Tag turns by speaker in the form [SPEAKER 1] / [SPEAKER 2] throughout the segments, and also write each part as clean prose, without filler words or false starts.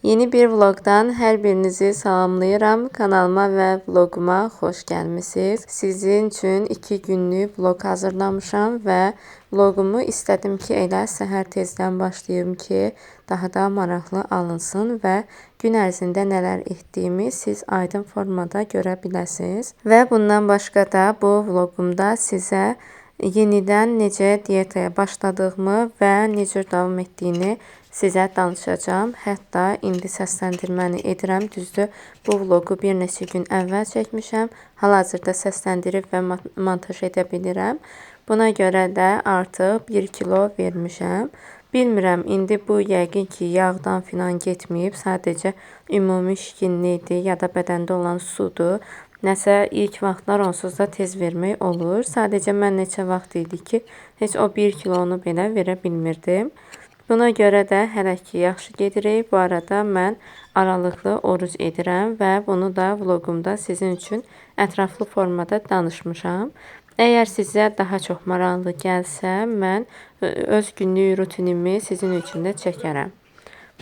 [SPEAKER 1] Yeni bir vlogdan hər birinizi salamlayıram. Kanalıma və vloguma xoş gəlmisiniz. Sizin üçün 2 günlük vlog hazırlamışam və vlogumu istədim ki, elə səhər tezdən başlayım ki, daha da maraqlı alınsın və gün ərzində nələr etdiyimi siz aydın formada görə biləsiniz. Və bundan başqa da bu vlogumda sizə yenidən necə diyetaya başladığımı və necə davam etdiyini sizə danışacağam. Hətta indi səsləndirməni edirəm. Düzdür, bu vlogu bir neçə gün əvvəl çəkmişəm. Hal-hazırda səsləndirib və montaj edə bilirəm. Buna görə də artıq 1 kilo vermişəm. Bilmirəm, indi bu yəqin ki, yağdan filan getməyib. Sadəcə ümumi şişkinlikdir ya da bədəndə olan sudur. Nəsə ilk vaxtlar onsuz da tez vermək olur. Sadəcə mən neçə vaxt idi ki, heç o 1 kilonu belə verə bilmirdim. Buna görə də hələ ki yaxşı gedirik. Bu arada mən aralıqlı oruc edirəm və bunu da vlogumda sizin üçün ətraflı formada danışmışam. Əgər sizə daha çox maraqlı gəlsə, mən öz günlük rutinimi sizin üçün də çəkərəm.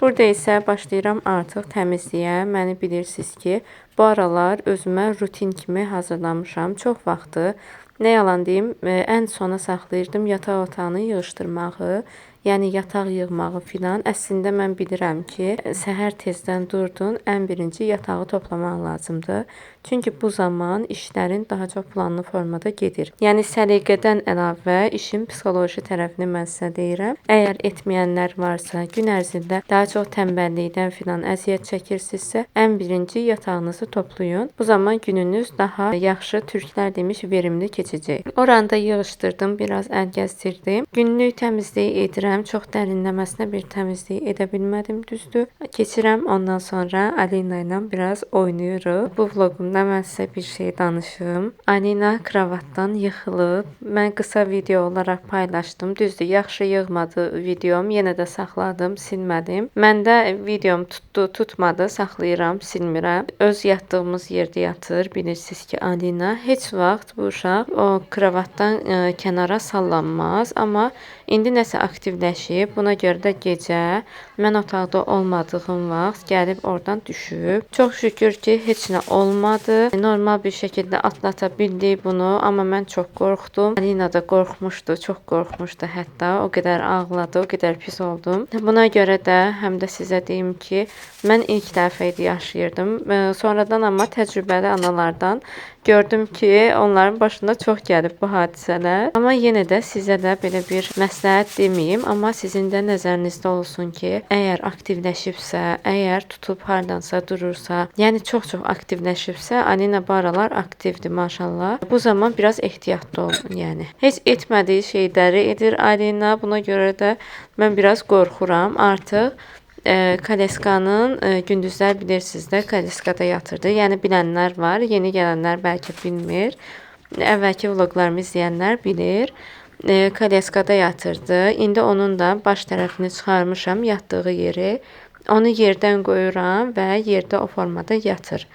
[SPEAKER 1] Burada isə başlayıram artıq təmizliyə. Məni bilirsiniz ki, bu aralar özümə rutin kimi hazırlamışam. Çox vaxtı, nə yalan deyim, ən sona saxlayırdım yataq otağını yığışdırmağı, yəni yataq yığmağı filan. Əslində mən bilirəm ki, səhər tezdən durdun, ən birinci yatağı toplamaq lazımdır. Çünki bu zaman işlərin daha çox planlı formada gedir. Yəni səliqədən əlavə işin psixoloji tərəfini mən sizə deyirəm. Əgər etməyənlər varsa, gün ərzində daha çox tənbəllikdən filan əziyyət çəkirsinizsə, ən birinci yatağınızı toplayın. Bu zaman gününüz daha yaxşı, türklər demiş, verimli keçəcək. Oranı da yığışdırdım, biraz əl gəzdirdim. Günlük təmizliyi edirəm. Çox dərinləməsinə bir təmizlik edə bilmədim, düzdür. Keçirəm, ondan sonra Alina ilə biraz oynayırıq. Bu vlogumda mən sizə bir şey danışım. Alina kravatdan yıxılıb. Mən qısa video olaraq paylaşdım. Düzdür, yaxşı yığmadı videom. Yenə də saxladım, silmədim. Məndə videom tutdu, tutmadı, saxlayıram, silmirəm. Öz yatdığımız yerdə yatır. Bilirsiniz ki, Alina heç vaxt bu uşaq o kravatdan kənara sallanmaz. Amma indi nəsə aktivləşib. Buna görə də gecə mən otaqda olmadığım vaxt gəlib oradan düşüb. Çox şükür ki, heç nə olmadı. Normal bir şəkildə atlata bildik bunu, amma mən çox qorxdum. Alina da qorxmuşdu, çox qorxmuşdu hətta. O qədər ağladı, o qədər pis oldum. Buna görə də həm də sizə deyim ki, mən ilk dəfə idi yaşayırdım. Sonradan amma təcrübəli analardan gördüm ki, onların başına çox gəlib bu hadisələr. Amma yenə də sizə də belə bir məsləhət deməyim, amma sizin də nəzərinizdə olsun ki, əgər aktivləşibsə, əgər tutub hardansa durursa, yəni çox-çox aktivləşibsə, Alina bu aralar aktivdir maşallah. Bu zaman biraz ehtiyatlı olun, yəni. Heç etmədiyi şeyləri edir Alina, buna görə də mən biraz qorxuram artıq. Kaleskanın gündüzlər bilirsiniz də kaleskada yatırdı. Yəni bilənlər var, yeni gələnlər bəlkə bilmir. Əvvəlki vloglarımı izləyənlər bilir. Kaleskada yatırdı. İndi onun da baş tərəfini çıxarmışam, yatdığı yeri. Onu yerdən qoyuram və yerdə o formada yatır.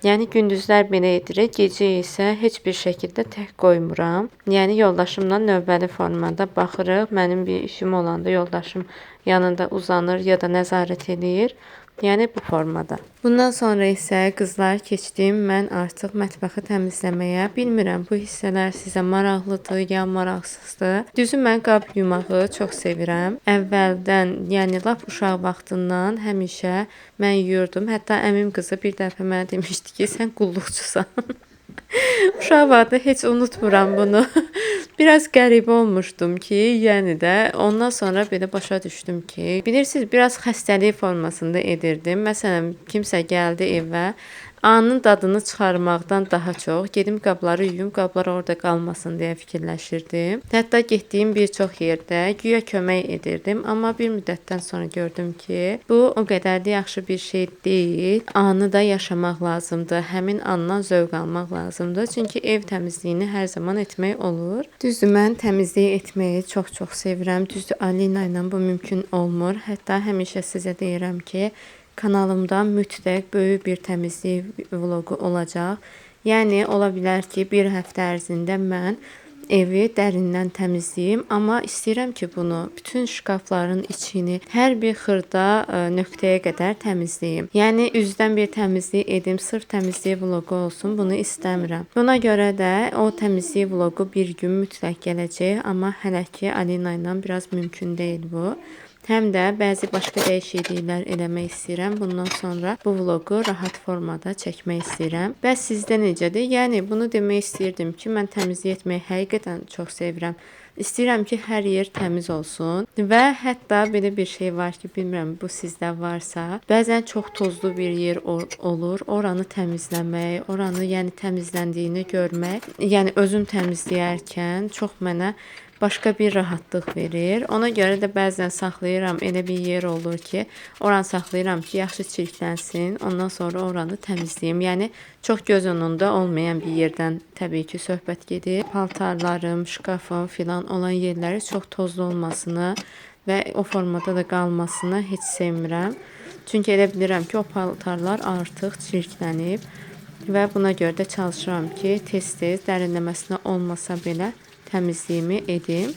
[SPEAKER 1] Yəni gündüzlər belə edirik, gecə isə heç bir şəkildə tək qoymuram. Yəni yoldaşımla növbəli formada baxırıq. Mənim bir işim olanda yoldaşım yanında uzanır ya da nəzarət eləyir. Yəni bu formada. Bundan sonra isə qızlar keçdim mən artıq mətbəxi təmizləməyə. Bilmirəm bu hissələr sizə maraqlıdır ya maraqsızdır. Düzü mən qab yumağı çox sevirəm. Əvvəldən, yəni lap uşaq vaxtından həmişə mən yuyurdum. Hətta əmim qızı bir dəfə mənə demişdi ki, sən qulluqçusan. Uşaq vaxtı heç unutmuram bunu. Biraz qəribə olmuşdum ki, yəni də ondan sonra belə başa düşdüm ki, bilirsiniz, biraz xəstəlik formasında edirdim. Məsələn, kimsə gəldi evə, anın dadını çıxarmaqdan daha çox gedim qabları yuyum, qablar orada qalmasın deyə fikirləşirdim. Hətta getdiyim bir çox yerdə güya kömək edirdim, amma bir müddətdən sonra gördüm ki, bu o qədər də yaxşı bir şey deyil. Anı da yaşamaq lazımdır, həmin andan zövq almaq lazımdır. Çünki ev təmizliyini hər zaman etmək olur. Düzdür, mən təmizlik etməyi çox-çox sevirəm. Düzdür, Alina ilə bu mümkün olmur. Hətta həmişə sizə deyirəm ki, kanalımda mütləq böyük bir təmizlik vlogu olacaq. Yəni, ola bilər ki, bir həftə ərzində mən evi dərindən təmizləyim, amma istəyirəm ki, bunu bütün şkafların içini, hər bir xırda nöqtəyə qədər təmizləyim. Yəni üzdən bir təmizlik edim, sırf təmizlik vloqu olsun, bunu istəmirəm. Buna görə də o təmizlik vloqu bir gün mütləq gələcək, amma hələ ki Alina ilə biraz mümkün deyil bu. Həm də bəzi başqa dəyişikliklər eləmək istəyirəm. Bundan sonra bu vloqu rahat formada çəkmək istəyirəm. Bəs sizdə necədir? Yəni bunu demək istəyirdim ki, mən təmizlik etməyi həqiqətən çox sevirəm. İstəyirəm ki, hər yer təmiz olsun və hətta belə bir şey var ki, bilmirəm bu sizdə varsa, bəzən çox tozlu bir yer olur. Oranı təmizləmək, oranı yəni təmizləndiyini görmək, yəni özüm təmizləyərkən çox mənə başqa bir rahatlıq verir. Ona görə də bəzən saxlayıram, elə bir yer olur ki, oranı saxlayıram ki, yaxşı çirklənsin, ondan sonra oranı təmizləyim. Yəni çox göz önündə olmayan bir yerdən təbii ki, söhbət gedir. Paltarlarım, şkafım filan olan yerləri çox tozlu olmasını və o formada da qalmasını heç sevmirəm. Çünki elə bilirəm ki, o paltarlar artıq çirklənib və buna görə də çalışıram ki, tez-tez dərinləməsinə olmasa belə təmizliyimi edim.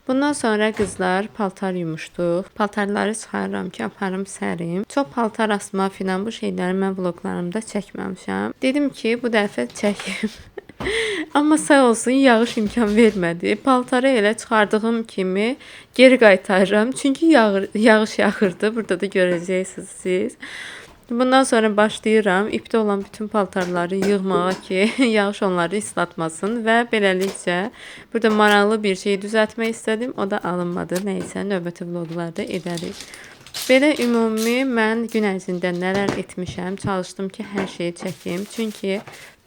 [SPEAKER 1] Bundan sonra qızlar paltar yumuşduq. Paltarları çıxarıram ki, aparım sərim. Çox paltar asma filan bu şeyləri mən vloqlarımda çəkməmişəm. Dedim ki, bu dəfə çəkim. Amma sağ olsun yağış imkan vermədi. Paltarı elə çıxardığım kimi geri qaytarıram. Çünki yağış yağırdı. Burada da görəcəksiniz siz. Bundan sonra başlayıram ipdə olan bütün paltarları yığmağa ki, yağış onları islatmasın və beləlikcə burada maraqlı bir şey düzəltmək istədim. O da alınmadı. Nəysə, növbəti vloqlarda edərik. Belə ümumi mən gün ərzində nələr etmişəm, çalışdım ki, hər şeyi çəkim. Çünki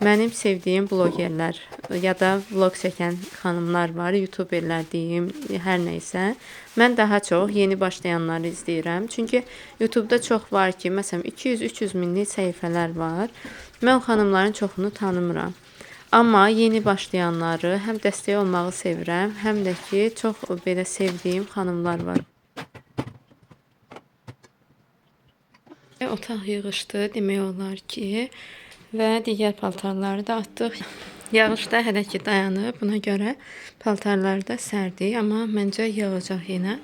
[SPEAKER 1] mənim sevdiyim blogerlər ya da vlog çəkən xanımlar var, youtuberlər deyim, hər nəysə. Mən daha çox yeni başlayanları izləyirəm. Çünki YouTube'da çox var ki, məsələn 200-300 minlik səhifələr var. Mən o xanımların çoxunu tanımıram. Amma yeni başlayanları həm dəstək olmağı sevirəm, həm də ki, çox belə sevdiyim xanımlar var. Otaq yığışdı demək olar ki və digər paltarları da atdıq. Yağış da hələ ki dayanıb, buna görə paltarları da sərdik, amma məncə yağacaq yenə.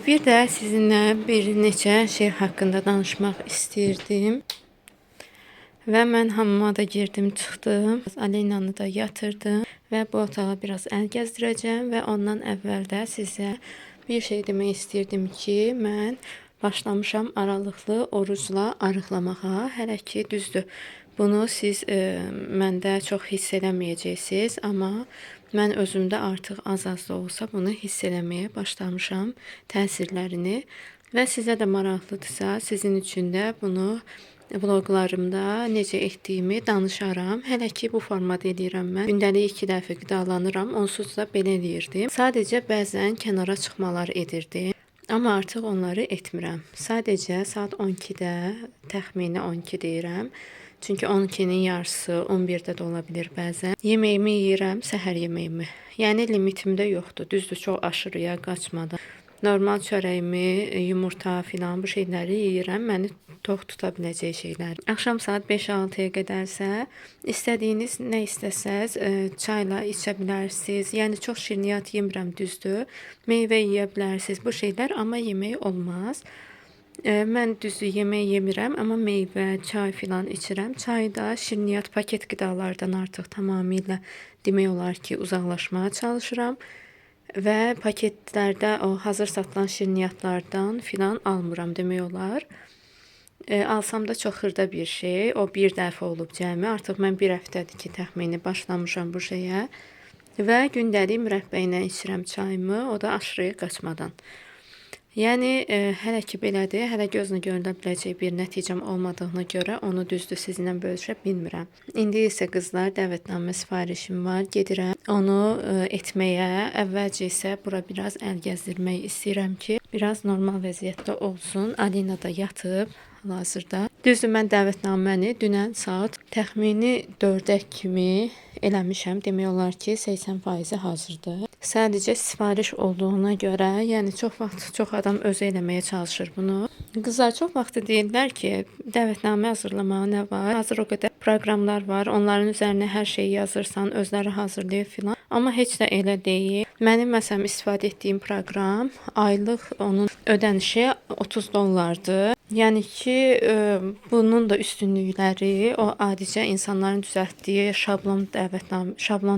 [SPEAKER 1] Bir də sizinlə bir neçə şey haqqında danışmaq istəyirdim. Və mən hamama da girdim, çıxdım. Alenanı da yatırdım və bu otağa biraz əl gəzdirəcəm və ondan əvvəl də sizə bir şey demək istəyirdim ki, mən başlamışam aralıqlı orucla arıqlamağa. Hələ ki, düzdür, bunu siz məndə çox hiss eləməyəcəksiniz, amma mən özümdə artıq az-az da olsa bunu hiss eləməyə başlamışam, təsirlərini. Və sizə də maraqlıdırsa, sizin üçün də bunu vloqlarımda necə etdiyimi danışaram. Hələ ki, bu formada eləyirəm mən. Gündəlik 2 dəfə qidalanıram, onsuz da belə eləyirdim. Sadəcə bəzən kənara çıxmalar edirdim. Amma artıq onları etmirəm. Sadəcə saat 12-də, təxmini 12 deyirəm. Çünki 12-nin yarısı 11-də də ola bilər bəzən. Yeməyimi yeyirəm, səhər yeməyimi. Yəni limitimdə yoxdur. Düzdür, çox aşırıya qaçmadan. Normal çörəyimi, yumurta filan bu şeyləri yeyirəm. Məni tox tuta biləcək şeylər. Axşam saat 5-6-ya qədərsə istədiyiniz nə istəsəz çayla içə bilərsiniz. Yəni çox şirniyyat yemirəm, düzdür. Meyvə yeyə bilərsiniz bu şeylər, amma yemək olmaz. Mən düzdür yemək yemirəm, amma meyvə, çay filan içirəm. Çayda şirniyyat paket qidalardan artıq tamamilə demək olar ki, uzaqlaşmağa çalışıram. Və paketlərdə o hazır satılan şirniyyatlardan filan almıram demək olar. Alsam da çox xırda bir şey. O bir dəfə olub cəmi. Artıq mən bir həftədir ki, təxmini başlamışam bu şeyə. Və gündəlik mürəbbə ilə içirəm çayımı, o da aşırıya qaçmadan. Yəni, hələ ki belədir, hələ gözlə görülə biləcək bir nəticəm olmadığına görə onu düzdür sizinlə bölüşə bilmirəm. İndi isə qızlar, dəvətnamə sifarişim var, gedirəm onu etməyə. Əvvəlcə isə bura biraz əl gəzdirmək istəyirəm ki, Biraz normal vəziyyətdə olsun. Alina da yatıb hal-hazırda. Düzdür, mən dəvətnaməni dünən saat təxmini 4-ə kimi eləmişəm. Demək olar ki, 80%-i hazırdır. Sadəcə sifariş olduğuna görə, yəni çox vaxt çox adam özü eləməyə çalışır bunu. Qızlar çox vaxt deyirlər ki, dəvətnamə hazırlamağa nə var? Hazır o qədər proqramlar var. Onların üzərinə hər şeyi yazırsan, özləri hazırlayır filan. Amma heç də elə deyil. Mənim məsələn istifadə etdiyim proqram aylıq onun ödənişi 30 dollardır. Yəni ki, bunun da üstünlükləri o adicə insanların düzəltdiyi şablon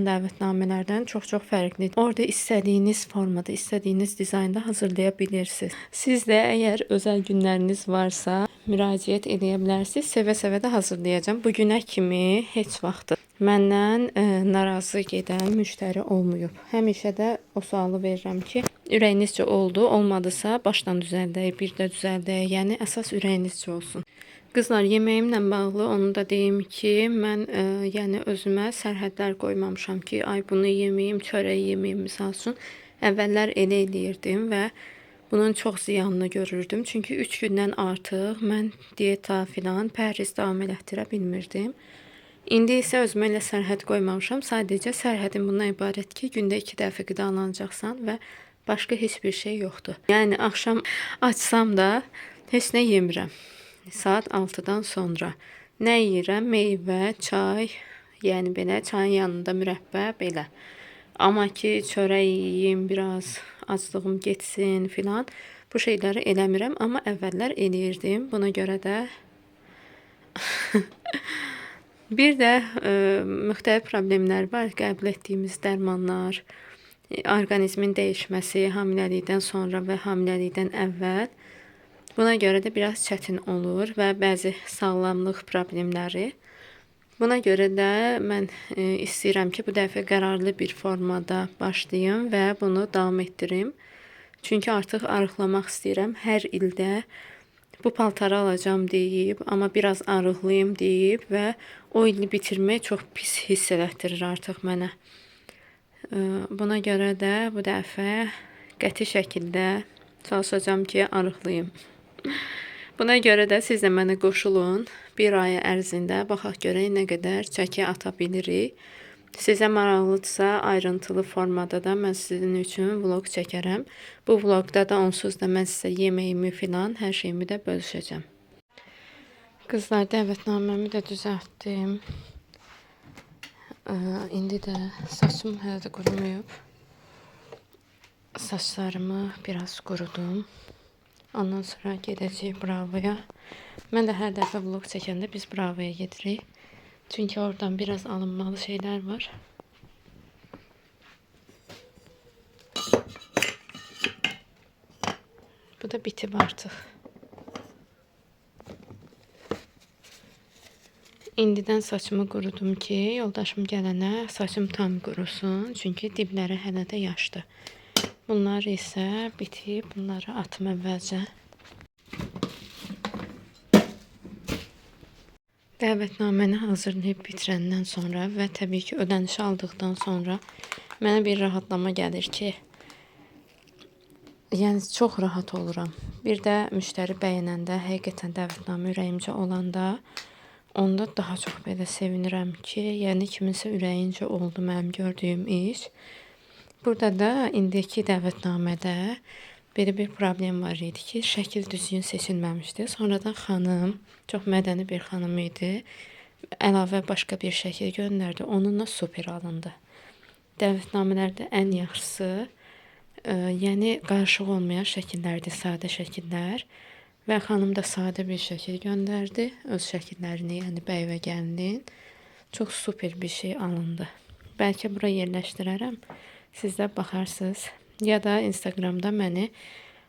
[SPEAKER 1] dəvətnamələrdən çox-çox fərqlidir. Orada istədiyiniz formada, istədiyiniz dizaynda hazırlaya bilirsiniz. Siz də əgər özəl günləriniz varsa, müraciət edə bilərsiniz. Sevə-sevə də hazırlayacağam. Bu günə kimi heç vaxt məndən narazı gedən müştəri olmayıb. Həmişə də o sualı verirəm ki, ürəyinizcə oldu, olmadısa başdan düzəldək, bir də düzəldək. Yəni əsas ürəyinizcə olsun. Qızlar, yeməyimlə bağlı onu da deyim ki, mən yəni özümə sərhədlər qoymamışam ki, ay bunu yeməyim, çörək yeməyim misal üçün. Əvvəllər elə eləyirdim və bunun çox ziyanını görürdüm. Çünki 3 gündən artıq mən dieta filan pəhriz davam elətdirə bilmirdim. İndi isə özümə elə sərhəd qoymamışam. Sadəcə sərhədim bundan ibarət ki, gündə 2 dəfə qidalanacaqsan və başqa heç bir şey yoxdur. Yəni axşam açsam da heç nə yemirəm. Saat 6-dan sonra nə yeyirəm? Meyvə, çay, yəni belə çayın yanında mürəbbə, belə. Amma ki, çörək yeyim, biraz aclığım getsin filan, bu şeyləri eləmirəm, amma əvvəllər eləyirdim. Buna görə də bir də müxtəlif problemlər var. Qəbul etdiyimiz dərmanlar, orqanizmin dəyişməsi hamiləlikdən sonra və hamiləlikdən əvvəl. Buna görə də biraz çətin olur və bəzi sağlamlıq problemləri. Buna görə də mən istəyirəm ki, bu dəfə qərarlı bir formada başlayım və bunu davam etdirim. Çünki artıq arıqlamaq istəyirəm. Hər ildə bu paltarı alacağam deyib, amma biraz arıqlayım deyib və o ili bitirmək çox pis hiss elətdirir artıq mənə. Buna görə də bu dəfə qəti şəkildə çalışacağam ki, arıqlayım. Buna görə də siz də mənə qoşulun. Bir ay ərzində baxaq görək nə qədər çəki ata bilirik. Sizə maraqlıdırsa, ayrıntılı formada da mən sizin üçün vlog çəkərəm. Bu vlogda da onsuz da mən sizə yeməyimi filan, hər şeyimi də bölüşəcəm. Qızlar, dəvətnaməmi də düzəltdim. İndi də saçım hələ də qurumayıb. Saçlarımı biraz qurudum. Ondan sonra gedəcəyik Bravoya. Mən də hər dəfə vlog çəkəndə biz Bravoya gedirik. Çünki oradan biraz alınmalı şeylər var. Bu da bitib artıq. İndidən saçımı qurudum ki, yoldaşım gələnə saçım tam qurusun. Çünki dibləri hələ də yaşdı. Bunlar isə bitib. Bunları atım əvvəlcə. Dəvətnaməni hazırlayıb bitirəndən sonra və təbii ki, ödənişi aldıqdan sonra mənə bir rahatlama gəlir ki, yəni çox rahat oluram. Bir də müştəri bəyənəndə, həqiqətən dəvətnamə ürəyimcə olanda, onda daha çox belə sevinirəm ki, yəni kiminsə ürəyincə oldu mənim gördüyüm iş. Burada da indiki dəvətnamədə belə bir problem var idi ki, şəkil düzgün seçilməmişdi. Sonradan xanım, çox mədəni bir xanım idi, əlavə başqa bir şəkil göndərdi. Onunla super alındı. Dəvətnamələrdə ən yaxşısı, yəni qarışıq olmayan şəkillərdir, sadə şəkillər. Və xanım da sadə bir şəkil göndərdi. Öz şəkillərini, yəni bəy və gəlinin. Çox super bir şey alındı. Bəlkə bura yerləşdirərəm. Siz də baxarsınız. Ya da Instagramda məni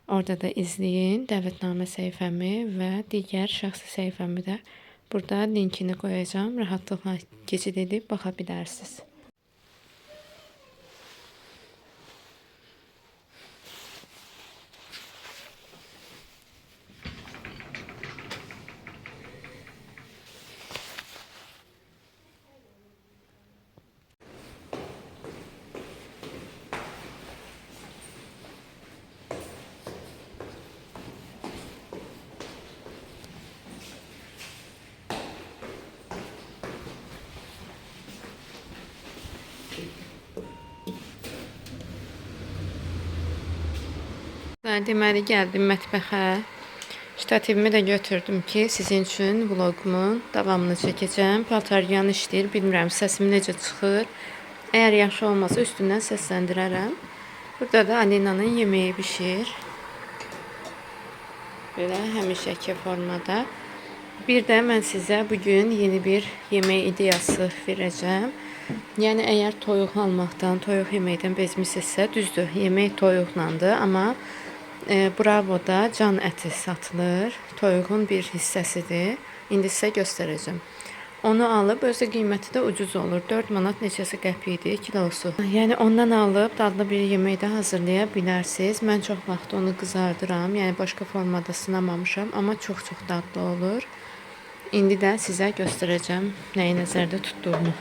[SPEAKER 1] orada da izləyin. Dəvətnamə səhifəmi və digər şəxsi səhifəmi də burada linkini qoyacağam. Rahatlıqla keçid edib baxa bilərsiniz. Deməli gəldim mətbəxə. Ştativimi də götürdüm ki, sizin üçün vlogumun davamını çəkəcəm. Paltaryan işləyir, bilmirəm səsim necə çıxır. Əgər yaxşı olmasa üstündən səsləndirərəm. Burada da Alinanın yeməyi bişir. Belə həmişəki formada. Bir də mən sizə bugün yeni bir yemək ideyası verəcəm. Yəni əgər toyuq almaqdan, toyuq yeməkdən bezmisinizsə, düzdür, yemək toyuqlandır, amma Bravo'da can əti satılır. Toyuğun bir hissəsidir. İndi sizə göstərəcəm. Onu alıb, özü qiyməti də ucuz olur. 4 manat neçəsə qəpik idi kilosu. Yəni ondan alıb dadlı bir yemək də hazırlaya bilərsiniz. Mən çox vaxt onu qızardıram. Yəni başqa formada sınamamışam, amma çox-çox dadlı olur. İndi də sizə göstərəcəm nəyi nəzərdə tutduğumu.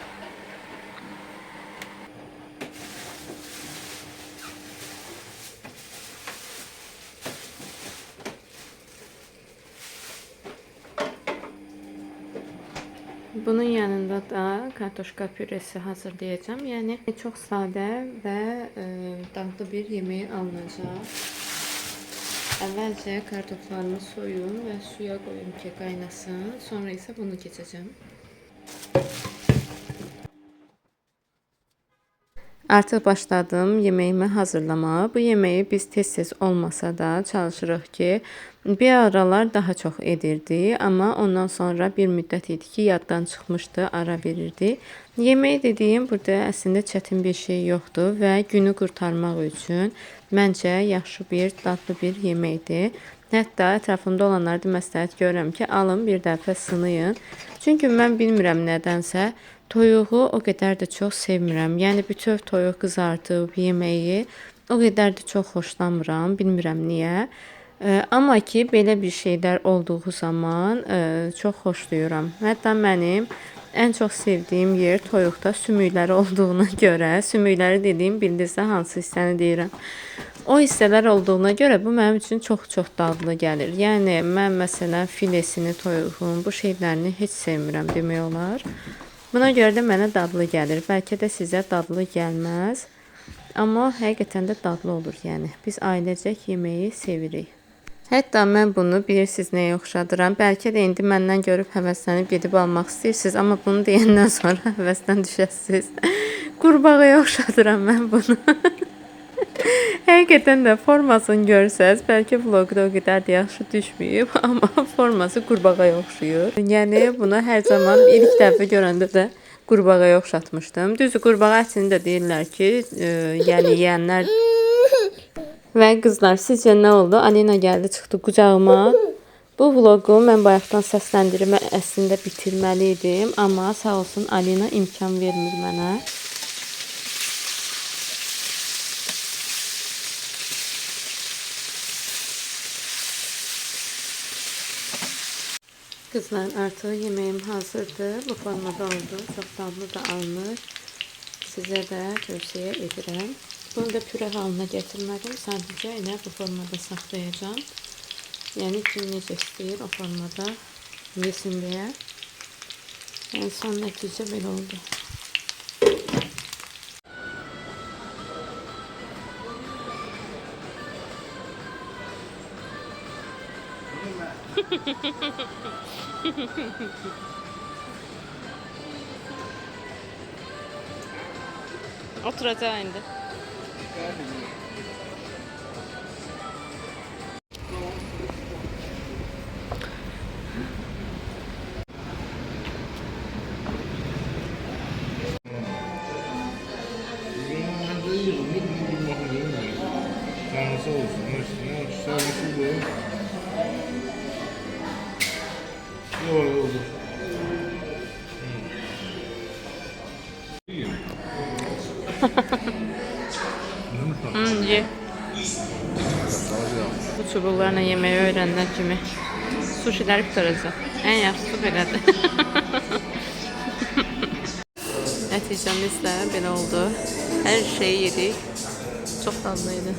[SPEAKER 1] Bunun yanında da kartoşka püresi hazırlayacağım. Yəni çox sadə və dadlı bir yemək alınacaq. Əvvəlcə kartoflarımı soyun və suya qoyun ki, qaynasın. Sonra isə bunu keçəcəm. Artıq başladım yeməyimi hazırlamağa. Bu yeməyi biz tez-tez olmasa da çalışırıq ki, bir aralar daha çox edirdik, amma ondan sonra bir müddət idi ki, yaddan çıxmışdı, ara verirdi. Yemək dediyim burada əslində çətin bir şey yoxdur və günü qurtarmaq üçün məncə yaxşı bir, dadlı bir yeməkdir. Hətta ətrafımda olanlara da məsləhət görürəm ki, alın bir dəfə sınayın. Çünki mən bilmirəm nədənsə toyuğu o qədər də çox sevmirəm. Yəni bütöv toyuq qızardıb yeməyi o qədər də çox xoşlamıram. Bilmirəm niyə. Amma ki belə bir şeylər olduğu zaman çox xoşlayıram. Hətta mənim ən çox sevdiyim yer toyuqda sümükləri olduğuna görə, sümükləri dediyim bildinizsə hansı hissəni deyirəm. O hissələr olduğuna görə bu mənim üçün çox-çox dadlı gəlir. Yəni mən məsələn filesini toyuğun, bu şeylərini heç sevmirəm demək olar. Buna görə də mənə dadlı gəlir. Bəlkə də sizə dadlı gəlməz. Amma həqiqətən də dadlı olur. Yəni biz ailəcək yeməyi sevirik. Hətta mən bunu bilirsiniz nəyə oxşadıram. Bəlkə də indi məndən görüb həvəslənib gedib almaq istəyirsiniz, amma bunu deyəndən sonra həvəsdən düşəsiniz. Qurbağaya oxşadıram mən bunu. Həqiqətən də formasını görsəz, bəlkə vloqda o qədər də yaxşı düşməyib, amma forması qurbağaya oxşayır. Yəni bunu hər zaman ilk dəfə görəndə də qurbağaya oxşatmışdım. Düzdür, qurbağa ətini də deyirlər ki, yəni yeyənlər. Və qızlar, sizcə nə oldu? Alina gəldi, çıxdı qucağıma. Bu vloqu mən bayaqdan səsləndirmə əslində bitirməli idim, amma sağ olsun Alina imkan vermir mənə. Qızlar, artıq yeməyim hazırdır. Bu formada oldu. Çox dadlı da alınır. Sizə də tövsiyə edirəm. Bunu da püre halına gətirmədim. Sadəcə elə bu formada saxlayacağam. Yəni kim necə istəyir o formada yesin deyə. Yəni son nəticə belə oldu. Oturacaq indi.
[SPEAKER 2] Tanrısı olsun, üstüne servisi bu. Doğru olur.
[SPEAKER 1] Ye. Bu çubuqlarla yeməyi öyrənən kimi suşiləri qurtaracaq. Ən yaxşısı belədir. Nəticəmiz də belə oldu. Hər şeyi yedik. Çox dadlı idi.